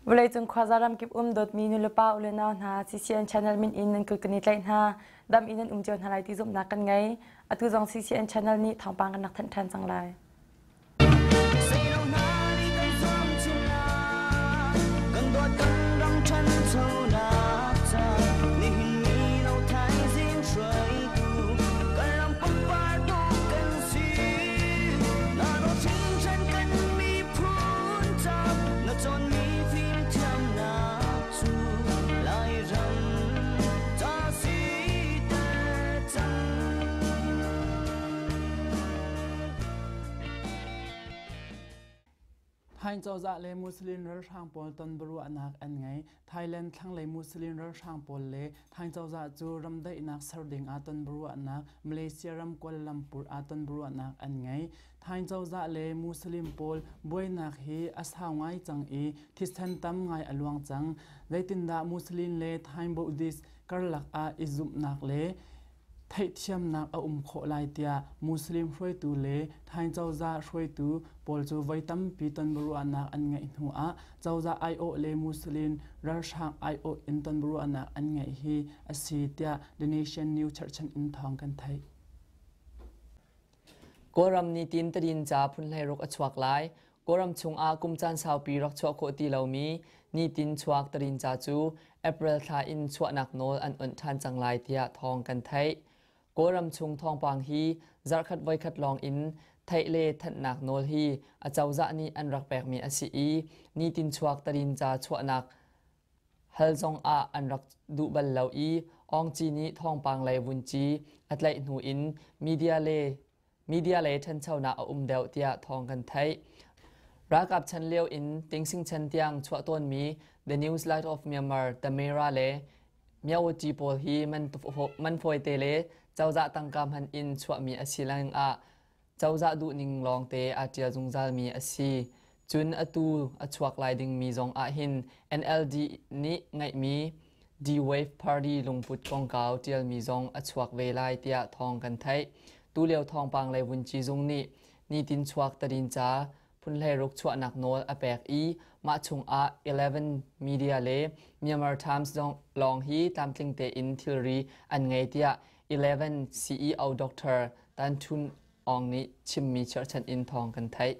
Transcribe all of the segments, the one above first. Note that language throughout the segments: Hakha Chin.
Vawleicung khuaza ramkip um dawtmi nulepa u le nau hna CCN channel min in nan kut kan i tlaih hna. Dam in nan um cio hna lai ti zumhnak kan ngei. Atu zong CCN channel nih thawngpang kan rak thanh ṭhan cang lai. Thai cozah le Muslim ralhrang pawl tonbiaruahnak an ngei. Thailand thlanglei Muslim ralhrang pawl le Thai cozah cu ramdaihnak ser ding ah tonbiaruahnak Malaysia ram Kuala Lumpur ah tonbiaruahnak an ngei. Thai cozah le Muslim pawl buainak hi a sau ngai cang i thisen tam ngai a luang cang. Zeitindah Muslim le Thai Buddhist karlak ah i zumhnak le theihthiamnak a um khawh lai tiah Muslim hruaitu le Thai cozah hruaitu pawl cu voi tampi tonbiaruahnak an ngeih hnu ah cozah aiawh le Muslim ralhrang aiawh in tonbiaruahnak an ngeih hi a si tiah The Nation News cherhchan in thawng kan theih. Kawlram nitin tadinca phun 16 a chuak lai. Kawlram chungah kum caan saupi rak chuah khawh ti lomi nitin chuak tadinca cu April thla in chuahnak nawl an onh ṭhan cang lai tiah thawng kan theih. Kawlram chung thawngpang hi zarhkhat voikhat lawng in theih le thanhnak nawl hi acozah nih an rak pekmi a si i nitin chuak tadinca chuahnak Hal zongah an rak duh bal lo i Aung Ci nih thawngpang lei vunci a tlaih hnu in media lei ṭhanchonak a um deuh tiah thawng kan theih. Ralkap chan lio in Tingsing chan tiang chuah tawnmi The News Light of Myanmar, The Mera le Myawaci pawl hi man fawite le cozah tangka hman in chuahmi a si lengah cozah duhning lawngte aa ṭial zungzalmi a si. Cun atu a chuak lai dingmi zong ahhin NLD nih ngeihmi D-Wave Party lungput kongkau ṭialmi zong a chuak ve lai tiah thawng kan theih. Tulio thawngpang lei vunci zung nih nitin chuak tadinca phun 16 chuahnak nawl a pek i mah chungah Eleven Media le Myanmar Times zong lawng hi tlamtling tein thilri an ngei tiah Eleven CEO Dr. Tan Htun Aung nih chimmi cherhchan in thawng kan theih.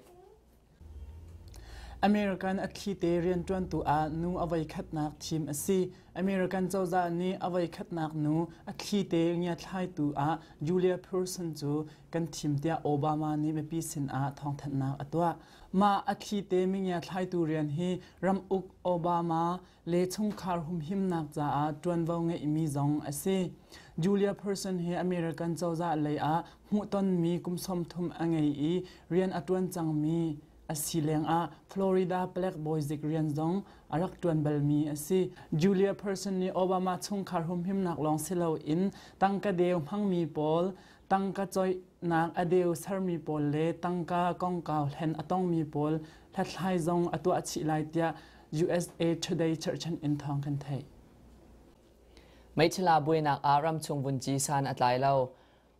American a thlite rianṭuantu ah nu a voikhatnak thim a si. American cozah nih a voikhatnak nu a thlite ngiathlaitu ah Julia Pearson cu kan thim tiah Obama nih mipi sinah thawngthanhnak a tuah. Mah a thlite mingiathlaitu rian hi ramuk Obama le chungkhar humhimnak caah ṭuanvo ngeihmi zong a si. Julia Person hi American cozah lei ah hmuhtonmi kum 30 a ngei i rian a ṭuan cangmi a si lengah Florida Black bawizik rian zong a rak ṭuan balmi a si. Julia Person nih Obama chungkhar humhimnak lawng si loin tangka deu hmangmi pawl, tangka coihnak a deu sermi pawl le tangka kongkau hlen a tongmi pawl hlathlai zong a tuah chih lai tiah USA Today cherhchan in thawng kan theih. Meiṭhila buainak ah ramchung vunci san a tlai lo.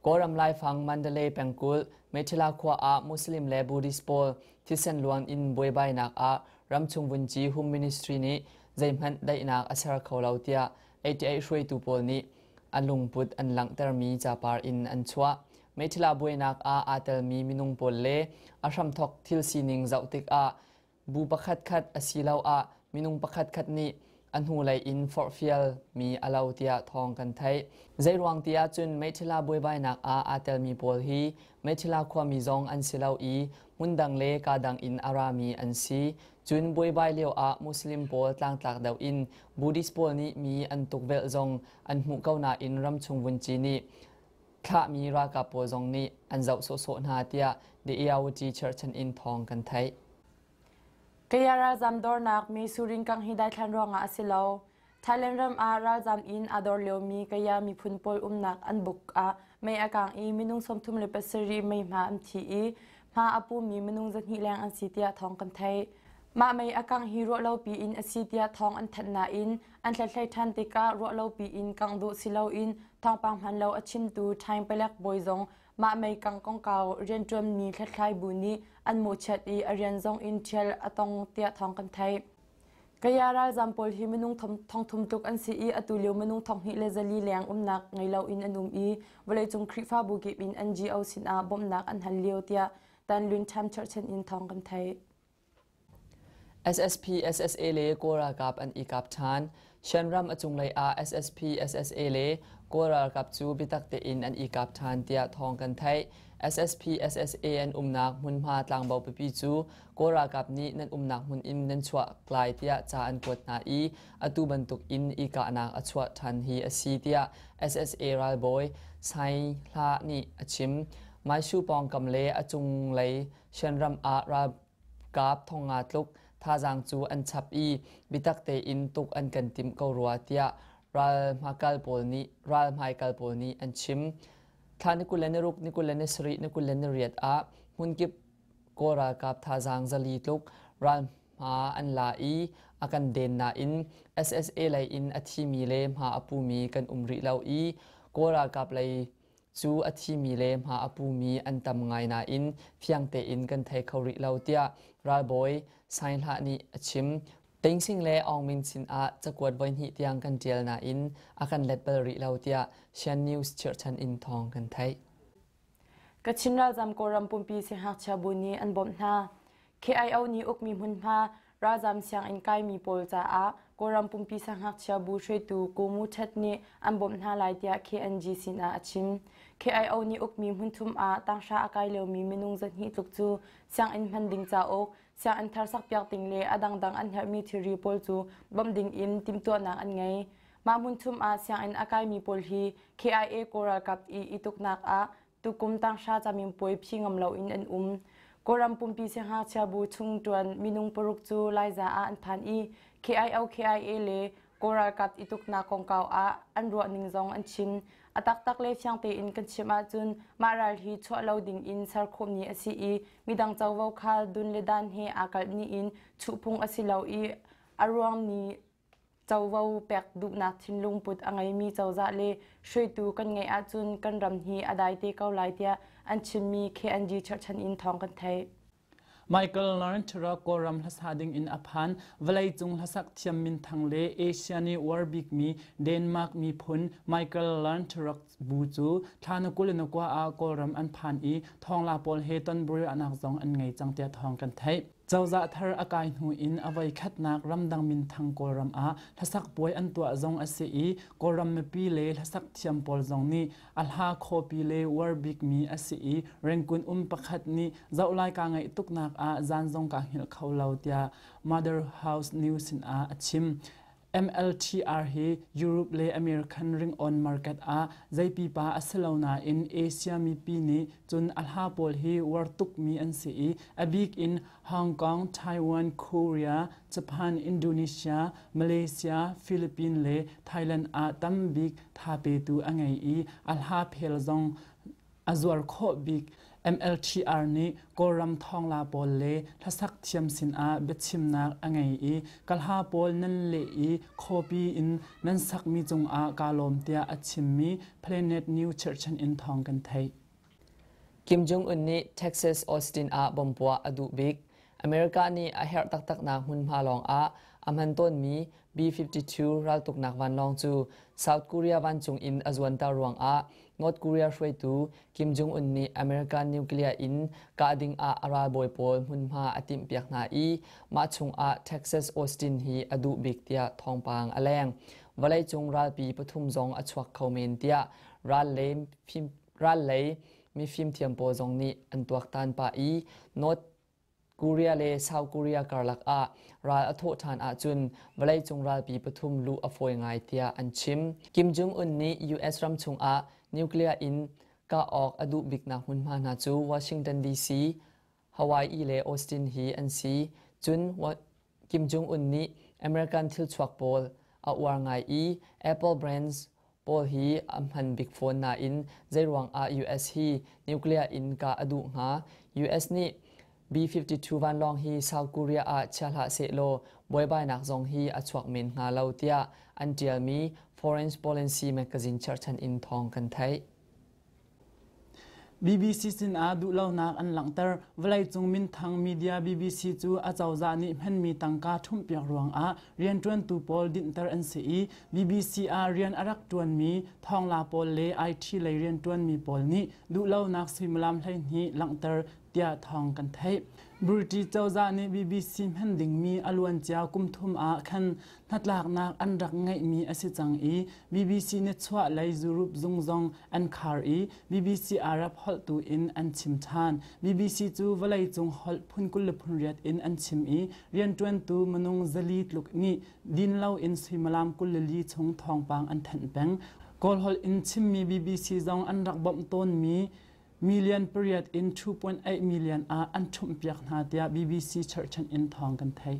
Kawlram laifang Mandalay pengkulh Meiṭhila khua ah Muslim le Buddhist pawl thisen luan in buaibainak ah ramchung vunci Home Ministry nih zeihmanh daihnak a ser kho lo tiah 88 hruaitu pawl nih an lungput an langhtermi capar in an chuah. Meiṭhila buainak ah aa telmi minung pawl le a hramthok thil sining zoh tikah Bu pakhatkhat asiloah minung pakhatkhat nih a hnulei in forhfialmi a lo tiah thawng kan theih. Zeiruang ti ahcun Meiṭhila buaibainak ah aa telmi pawl hi Meiṭhila khuami zong an si lo i hmundang le kadang in a rami an si. Cun buaibai lio ah Muslim pawl tlangtlak deuh in Buddhist pawl nih mi an tukvelh zong an hmuh ko nain ramchung vunci nih thlahmi ralkap pawl zong nih an zoh sawhsawh hna tiah The Eawati cherhchan in thawng kan theih. Kaya ralzam dornak mi Surin kang hi daithlan ruangah a si lo. Thailand ram ah ralzam in aa dor liomi Kaya miphun pawl umnak an buk ah mei a kang i minung 37 mei hma an thi i hma a pumi minung 200 leng an si tiah thawng kan theih. Mah mei a kangh hi ruahlopi in a si tiah thawng an thanh nain an hlathlai ṭhan tikah ruahlopi in kangh duh si loin thawngpang hmaan lo a chimtu Ṭhaing palek bawi zong mah mei kangh kongkau rianṭuanmi hlathlai bu nih an mawhchiat i a rian zong in ṭhial a tong tiah thawng kan theih. Kaya ralzam pawl hi minung thongthum tluk an si i atu lio minung 2,400 leng umnak ngei loin an um i vawleicung Khrihfabu kip in NGO sinah bawmhnak an hal lio tiah Tanlun Tham cherhchan in thawng kan theih. SSP, SSA le Kawl ralkap an i kap ṭhan. Shan ram a cunglei ah SSP, SSA le Kawl ralkap cu biatak tein an i kap ṭhan tiah thawng kan theih. SSP, SSA an umnak hmunhma tlangbo pipi cu Kawl ralkap nih nan umnak hmun in nan chuah lai tiah ca an kuat hna i atu bantuk in i kahnak a chuah ṭhan hi a si tiah SSA ralbawi Sai Hla nih a chim. Maishu pawngkam le a cunglei Shan ram ah ralkap 5,000 tluk thazaang cu an chap i biatak tein tuk an kan timh ko rua tiah ral hmaikal pawl nih an chim. Thla ni 26, ni 27, ni 28 ah hmunkip Kawl ralkap thazaang 400 tluk ral hma an la i a kan den nain SSA lei in a thimi le hma a pumi kan um rih lo i Kawl ralkap lei cu a thimi le hma a pumi an tam ngai nain fiang tein kan thei kho rih lo tiah ralbawi Sai Hlah nih a chim. Tengsing le Aung Min sin ah cakuat voihnih tiang kan ṭial nain a kan let bal rih lo tiah Shan News chirhchan in thawng kan theih. Kachin ralzam Kawlram pumpi siangngakchia bu nih an bawmh hna. KIO nih ukmi hmunhma ralzam sianginn kaimi pawl caah Kawlram pumpi siangngakchia bu hruaitu Ko Mu Thet nih an bawmh hna lai tiah KNG sinah a chim. KIO nih ukmi hmunthum ah tanghra a kai liomi minung 200 tluk cu sianginn hman ding cauk, sianginn thar sakpiak ding le a dangdang an herhmi thilri pawl cu bawmh ding in timhtuahnak an ngei. Mah hmunthum ah sianginn a kaimi pawl hi KIA Kawl ralkap i i tuknak ah tukum tanghra camingpuai phi ngam loin an um. Kawlram pumpi siangngakchia bu chungṭuan minung paruk cu Laiza ah an phan i KIO KIA le Kawl ralkap i tuknak kongkau ah an ruahning zong an chim. A taktak le fiang tein kan chim ahcun mah ral hi chuah lo ding in ser khawhmi a si i midang covo kha dun le dan he aa kalhmi in chuh phung a si lo i a ruang nih covo pek duhnak thinlung put a ngeimi cozah le hruaitu kan ngeih ahcun kan ram hi a dai te ko lai tiah an chimmi KNG cherhchan in thawng kan theih. Michael Lawrence Kawlram hlasa ding in a phan. Vawleicung hlasak thiam minthang le Asia nih uar bikmi Denmark miphun Michael Lawrence bu cu thla na 29 ah Kawlram an phan i thawngla pawl he tonburiahnak zong an ngei cang tiah thawng kan theih. Cozah thar a kai hnu in a voikhatnak ramdang minthang Kawlram ah hlasak puai an tuah zong a si i Kawlram mipi le hlasak thiam pawl zong nih a hla khawpi le uar bikmi a si i Rangoon um pakhat nih zoh lai kaa ngaih tuknak ah zan zong kaa hngilh kho lo tiah Mother House News sinah a chim. MLTR hi Europe le American ringawn market ah zei pipa a si lo nain Asia mipi nih cun a hla pawl hi uar tukmi an si i a bik in Hong Kong, Taiwan, Korea, Japan, Indonesia, Malaysia, Philippines le Thailand ah tambik tha petu a ngei i a hla phel zong a zuar khawh bik. MLTR nih Kawlram thawngla pawl le hlasak thiam sinah biachimnak a ngei i ka hla pawl nan leh i khawpi in nan sakmi cungah kaa lawm tiah a chimmi Planet New cherhchan in thawng kan theih. Kim Jong-un nih Texas Austin ah bom puah a duh bik. America nih a herh taktaknak hmunhma lawng ah a hman tawnmi B-52 raltuknak vanlawng cu South Korea vancung in a zuanter ruangah North Korea hruaitu Kim Jong-un nih American nuclear in kah ding ah a ralbawi pawl hmunhma a timhpiak hna i mah chungah Texas Austin hi a duh bik tiah thawngpang a leng. Vawleicung ralpi pathum zong a chuak kho men tiah ral lei mifimthiam pawl zong nih an tuaktan pah i North Korea le South Korea karlak ah ral a thawh ṭhan ahcun vawleicung ralpi pathum luh a fawi ngai tiah an chim. Kim Jong-un nih US ram chungah nuclear in kah awk a duh biknak hmunhma hna cu Washington DC, Hawaii le Austin hi an si. Cun Kim Jong-un nih American thilchuak pawl a uar ngai i Apple brands pawl hi a hman bik fawn nain zeiruang ah US hi nuclear in kah a duh hnga? US nih B-52 vanlawng hi South Korea ah chia hlah sehlaw buaibainak zong hi a chuak men hnga lo tiah an ṭialmi Foreign Policy magazine cherhchan in thawng kan theih. BBC sinah duhlonak an langhter. Vawleicung minthang media BBC cu acozah nih hmanmi tangka ṭhumhpiak ruangah rianṭuantu pawl dinhter an si i BBC ah rian a rak ṭuanmi thawngla pawl le IT lei rianṭuanmi pawl nih duhlonak suimilam 12 langhter tiah thawng kan theih. British cozah nih BBC hman dingmi a luancia kum thum ah khan hnatlaknak an rak ngeihmi a si cang i BBC nichuah lei Europe zung zong an khar i BBC Arab holh tu in an chim ṭhan. BBC cu vawleicung holh phun 28 in an chim i rianṭuantu minung 400 tluk nih din loin suimilam 24 chung thawngpang an thanh peng. Kawlholh in chimmi BBC zong an rak bawmh tawnmi million pariat in 2.8 million ah an ṭhumhpiak hna tiah BBC cherhchan in thawng kan theih.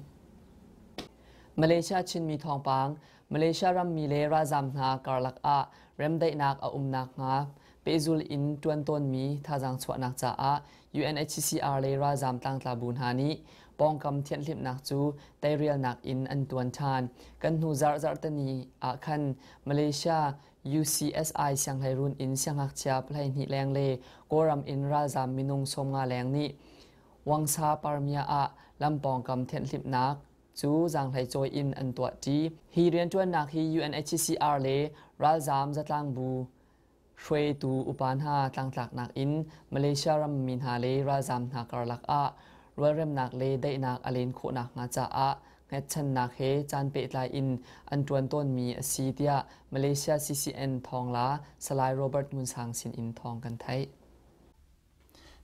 Malaysia Chinmi thawngpang Malaysia rammi le ralzaam hna karlak ah remdaihnak a um nakhnga pehzul in ṭuan tawnmi thazaang chuahnak caah UNHCR le ralzaam tlangtla bu hna nih pawngkam thianhhlimhnak cu teirialnak in an ṭuan ṭhan. Kan hnu zarh zarhteni ah khan Malaysia UCSI sianghleiruun in siangngakchia 12 leng le Kawlram in ralzaam minung 50 leng nih Wangsa Parmia ah lam pawngkam thianhhlimhnak cu zaanghlei cawi in an tuahṭi. Hi rianṭuannak hi UNHCR le ralzaam zatlangbu hruaitu upa hna tlangtlaknak in Malaysia rammi hna le ralzaam hna karlak ah rualremnak le daihnak a len khawh nakhnga caah hngatchannak he caan pehtlai in an ṭuan tawnmi a si tiah Malaysia CCN thawngla Salai Robert Ngun Sang sinin thawng kan theih.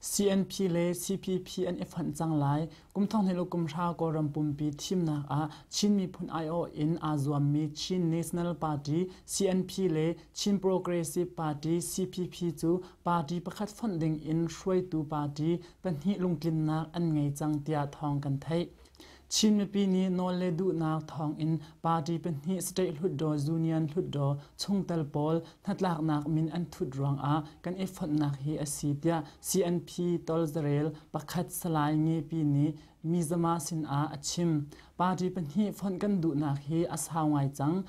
CNP le CPP an i fonh cang lai. Kum thong hnih le kum hra Kawlram pumpi thimnak ah Chin miphun aiawh in aa zuammi Chin National Party CNP le Chin Progressive Party CPP cu party pakhat fonh ding in hruaitu party pahnih lungtlinnak an ngei cang tiah thawng kan theih. Chin mipi nih nawl le duhnak thawngin party pahnih state hlutdaw union hlutdaw chungtel pawl hnatlaknak min an thut ruangah kan i fonhnak hi a si tiah CNP tolzarel pakhat Salai Ngepi nih Mizama sinah a chim. Party pahnih fonh kan duhnak hi a sau ngai cang.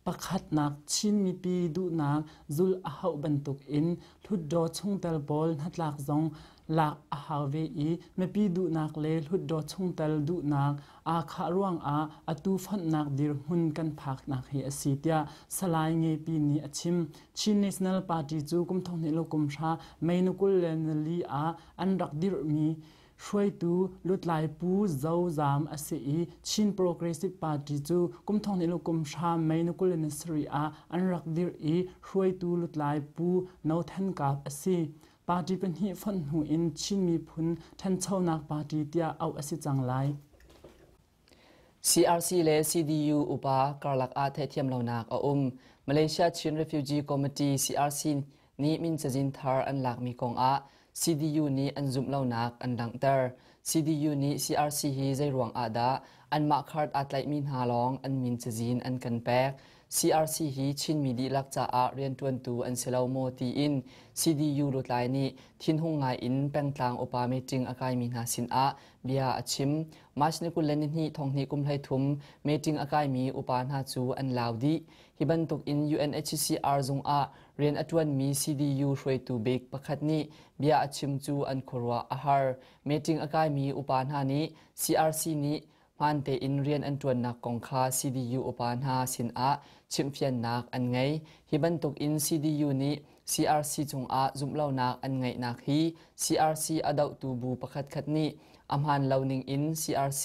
Pakhatnak Chin mipi duhnak zulh a hauh bantukin Hlutdaw chungtel pawl hnatlak zong lak a hau ve i mipi duhnak le Hlutdaw chungtel duhnak aa khah ruangah atu fonhnak dirhmun kan phaknak hi a si tiah Salai Ngepi nih a chim. Chin National Party cu kum thonghnih le kum hra May ni 24 ah an rak dirhmi Hruaitu lutlai Pu Zo Zam a si i Chin Progressive Party cu kum thonghnih le kum hra May ni 27 ah an rak dirh i hruaitu lutlai Pu No Than Kap a si. Party pahnih fonh hnu in Chin miphun ṭhanchonak party tiah auh a si cang lai. CRC le CDU upa karlak ah theihthiam lonak a um. Malaysia Chin Refugee Committee CRC nih min cazin thar an lakmi kongah CDU nih an zumh lonak an langhter. CDU nih CRC hi zeiruang ah dah anmah card aa tlaihmi hna lawng an min cazin an kan pek. CRC hi Chinmi dihlak caah rianṭuantu an si lo maw tiin CDU lutlai nih thinhung ngai in pengtlang upa meeting a kaimi hna sinah bia a chim. March ni 22 thonghnih kum 13 meeting a kaimi upa hna cu an lau dih. Hi bantuk in UNHCR zung ah rian a ṭuanmi CDU hruaitu bik pakhat nih bia a chim cu an khuaruah a har. Meeting a kaimi upa hna nih CRC nih hmaan tein rian an ṭuannak kong kha CDU upa hna sinah chimhfiannak an ngei. Hi bantuk in CDU nih CRC cungah zumhlonak an ngeihnak hi CRC a dohtu bu pakhatkhat nih a hmaan lo ning in CRC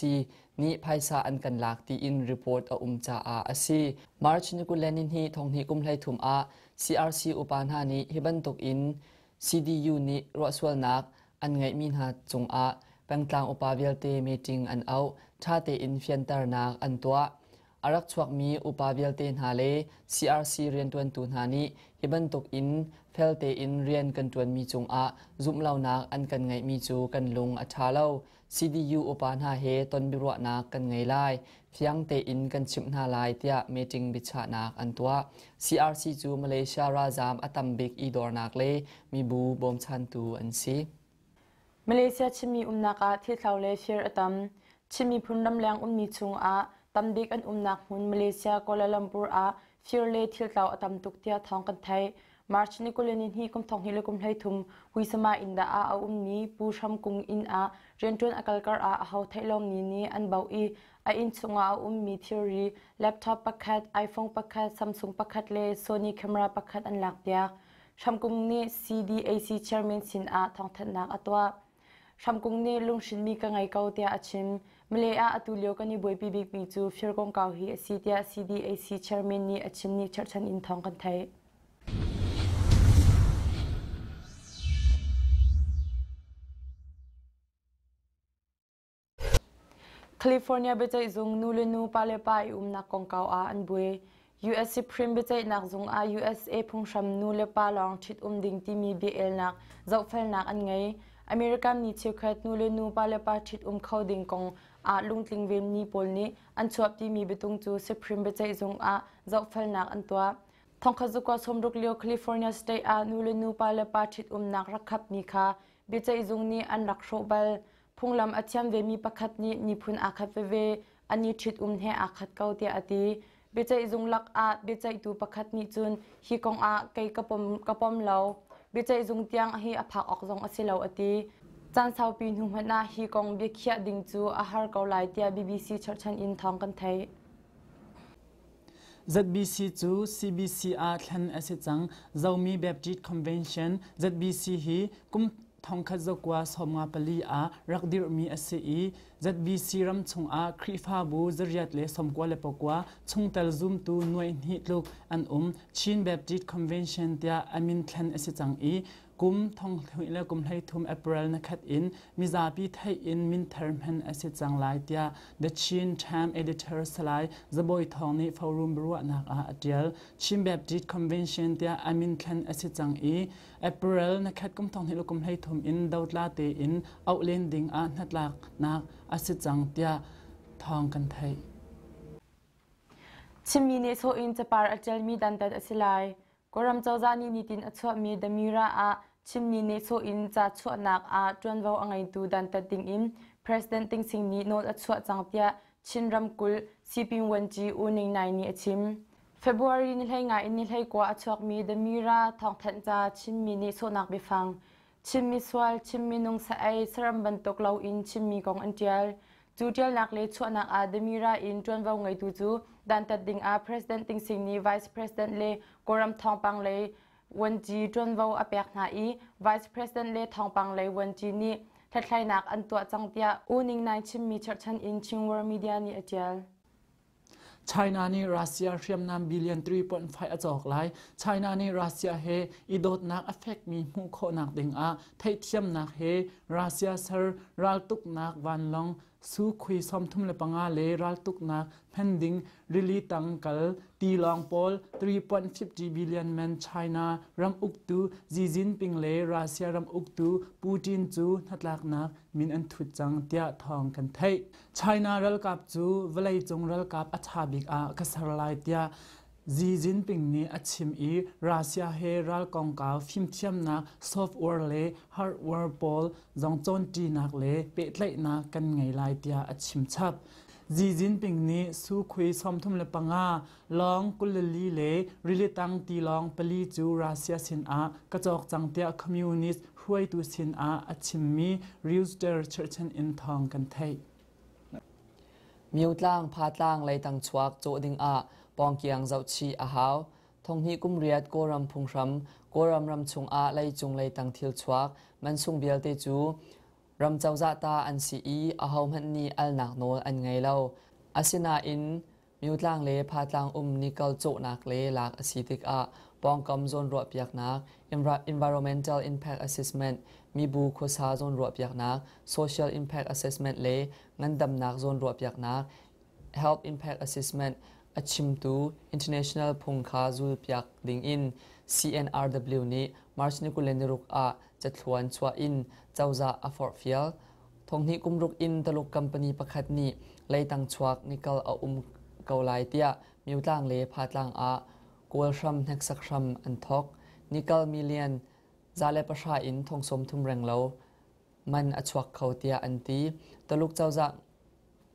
nih phaisa an kan lak tiin report a um caah a si. March ni 22 thonghnih kum 13 ah CRC upa hna nih hi bantuk in CDU nih ruahsualnak an ngeihmi hna cungah pengtlang upa vialte meeting an auh, ṭha tein fianternak an tuah. A rak chuakmi upa vialte hna le CRC rianṭuantu hna nih hi bantuk in fel tein rian kan ṭuanmi cungah zumhlonak an kan ngeihmi cu kan lung a ṭha lo. CDU upa hna he tonbiaruahnak kan ngei lai. Fiang tein kan chimh hna lai tiah meeting biachahnak an tuah. CRC cu Malaysia ralzaam a tam bik i dornak le mibu bawmchantu an si. Malaysia Chinmi umnak ah thilthlau le fir a tam. Chin miphun ramleng ummi chungah tambik an umnak hmun Malaysia Kuala Lumpur ah fir le thiltlau a tam tuk tiah thawng kan theih. March ni 22 kum 2023 Huisama Indah ah a ummi Pu Hram Kung inn ah rianṭuan a kal kar ah aho theih lomi nih an bauh i a inn chungah a ummi thilri laptop pakhat, iPhone pakhat, Samsung pakhat le Sony camera pakhat an lakpiak. Hram Kung nih CDAC chairman sin ah thawngthanhnak a tuah. Hramkung nih lunghrinmi ka ngei ko tiah a chim. Malay ah atu lio kan i buaipi bikmi cu fir kongkau hi a si tiah CDAC chairman nih a chim ni cherhchan in thawng kan theih. California biaceihzung nu le nu, pa le pa i umnak kongkau ah an buai. US Supreme biaceihnak zung ah USA phunghram nu le pa lawng ṭhit-um ding timi bia-elnak zohfelnak an ngei. American mi cheukhat nu le nu, pa le pa ṭhit-um kho ding kong ah lungtling vemi pawl nih an chuahpimi biatung cu Supreme biaceihzung ah zohfelnak an tuah. Thongkhat zakua sawmruk lio California state ah nu le nu, pa le pa ṭhit-umnak rak khapmi kha biaceihzung nih an rak hrawh bal. Phunglam a thiam vemi pakhat nih miphun aa khat veve, an i ṭhit-um he aa khat ko tiah a ti. Biaceihzung lakah biaceihtu pakhat nih cun hi kong ah kei ka pom lo. Biaceihzung tiang hi a phak awk zong a si lo a ti. Caan saupi hnu hmanh ah hi kong biakhiah ding cu a har ko lai tiah BBC cherhchan in thawng kan theih. ZBC cu CBC ah thlen a si cang. Zomi Baptist Convention ZBC hi kum thongkhat zakua 54 ah rak dirhmi a si i ZBC ram chungah Khrihfabu 199 chungtel zumtu 2,000 tluk an um. Chin Baptist Convention tiah a min thlen a si cang i kum 2013 April na khat in mizapi theih in minthar hman a si cang lai tiah The Chin Time editor Salai Zabawi Thawng nih forum biaruahnak ah a ṭial. Chin Baptist Convention tiah a min thlen a si cang i April na khat kum 2023 in dotla tein auh len ding ah hnatlaknak a si cang tiah thawng kan theih. Chinmi nih sawh in capar a ṭialmi dantat a si lai. Kawlram cozah nih nitin a chuahmi The Mira ah Chinmi nehsawh in ca chuahnak ah ṭuanvo a ngeitu dantat dingin President Ting Sing nih nawl a chuah cang tiah Chin ramkulh Sipin Vuanci U Ning Nai nih a chim. February ni 15 in ni 19 a chuakmi The Mira thawngthanhca Chinmi nehsawhnak biafang Chinmi sual, Chinmi nung sa-ei, saram bantuk loin Chinmi kong an ṭial. Cu ṭialnak le chuahnak ah Demira in ṭuanvo ngeitu cu dantat dingah President Ting Sing nih Vice President le Kawlram thawngpang lei vuanci ṭuanvo a pek hna i Vice President le thawngpang lei vuanci nih hlathlainak an tuah cang tiah U Ning Naing chimmi cherhchan in Chin World Media nih a ṭial. China nih Russia hriamnam billion 3.5 a cawk lai. China nih Russia he i dawtnak a fekmi hmuh khawhnak dingah theihthiamnak he Russia ser raltuknak vanlawng Sukhoi 35 le raltuknak hman ding rili tang kal tilawng pawl 3.50 billion man China ram uktu Xi Jinping le Russia ram uktu Putin cu hnatlaknak min an thut cang tiah thawng kan theih. China ralkap cu vawleicung ralkap a ṭha bik ah ka ser lai tiah Xi Jinping nih a chim i Russia he ral kongkau fimthiamnak software le hardware pawl zong cawnṭinak le pehtlaihnak kan ngei lai tiah a chim chap. Xi Jinping nih Sukhoi 35 lawng 24 le rili tang tilawng pali cu Russia sinah ka cawk cang tiah communist hruaitu sinah a chimmi Reuters cherhchan in thawng kan theih. Miutlang phatlang leitang chuak cawh dingah pawngkiang zohchih a hau. Thonghnih kum riat Kawlram phunghram Kawlram ram chungah leicung leitang thil chuak mansung vialte cu ram cozah ta an si i ahohmanh nih alnak nawl an ngei lo. Asinain Miutlang le Phatlang um nickel cawhnak le lak a si tikah pawngkam zawnruahpiaknak, environmental impact assessment, mibu khuasa zawnruahpiaknak, social impact assessment le ngandamnak zawnruahpiaknak, health impact assessment a chimtu international phung kha zulpiak dingin CNRW nih March ni 26 ah cathluan chuah in cozah a forhfial. Thonghnih kum ruk in Taluk company pakhat nih leitang chuak nickel a um ko lai tiah Miutlang le Phatlang ah Kawlhram hneksak hram an thawk. Nickel million 110 in thong 30 renglo man a chuak kho tiah an ti. Taluk cozah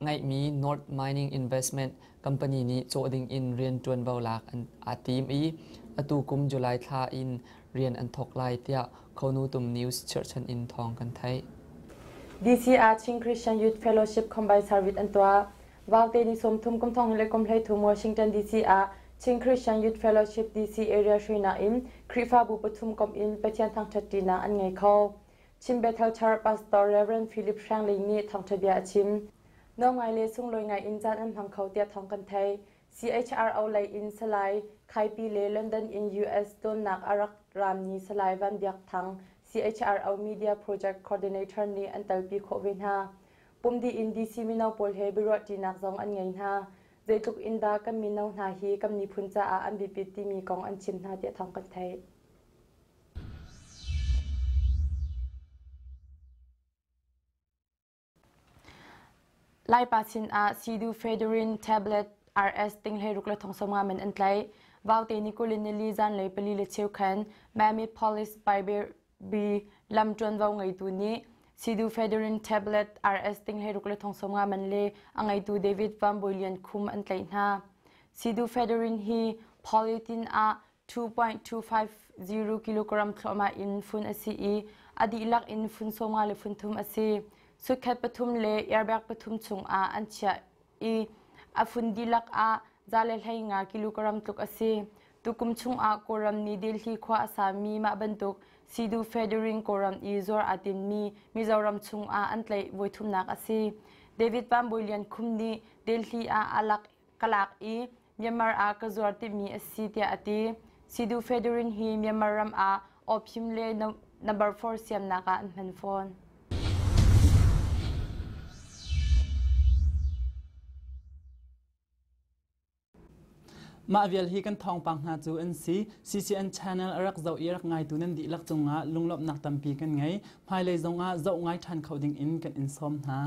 ngeihmi North Mining Investment Company nih cawh ding in rian ṭuanvo lak an aa tim i atu kum July thla in rian an thawk lai tiah Khonutum News chirhchan in thawng kan theih. DC ah Chin Christian Youth Fellowship Combined Service an tuah. Vaute ni 30 kum thong le kum 13 Washington DC ah Chin Christian Youth Fellowship DC area hruainak in Khrihfabu pathum komh in Pathian thangṭhat ṭinak an ngei kho. Chin Bethel Church Pastor Rev. Philip Hrang Ling nih thawngṭha bia a chim. Nawngai le sunglawi ngai in caan an hmang kho tiah thawng kan theih. CHRO lei in Salai Khaipi le London in US tlawnnak a rak rami Salai Van Biak Thang, CHRO Media Project Coordinator nih an telpi khawh ve hna. Pumdi in DC mino pawl he biaruahṭinak zong an ngei hna. Zeitluk in dah kan mino hna hi kan miphun caah an biapit timi kong an chim hna tiah thawng kan theih. Laipa sinah Pseudoephedrine tablet RS ting 16 le thong 50 man an tlaih. Vaute ni 24 zanlei 4 le cheu khan Miami Police Bibi lam ṭuanvo ngeitu nih Pseudoephedrine tablet RS ting 16 le thong 50 man le a ngeitu David Van Bawi Lian Khum an tlaih hna. Pseudoephedrine hi polythene ah 2.250 kilogram thluahmah in fun a si i a dihlak in fun 50 le fun thum a si. Sutkhat pathum le airbag pathum chungah an chiah i a fun dihlak ah 150 kilogram tluk a si. Tukum chungah Kawlram nih Delhi khua a sami mah bantuk Sidu Federing Kawlram i zuar aa tinmi Mizoram chungah an tlaih voithumnak a si. David Van Bawi Lian Khum nih Delhi ah a lak ka lak i Myanmar ah ka zuar timi a si tiah a ti. Sidu Federin hi Myanmar ram ah opium le number 4 siamnak ah an hman fawn. Mah vial hi kan thawngpang hna cu an si. CCN channel a rak zoh i rak ngaitu nan dihlak cungah lunglawmhnak tampi kan ngei. Hmailei zongah zoh ngai ṭhan kho ding in kan in sawm hna.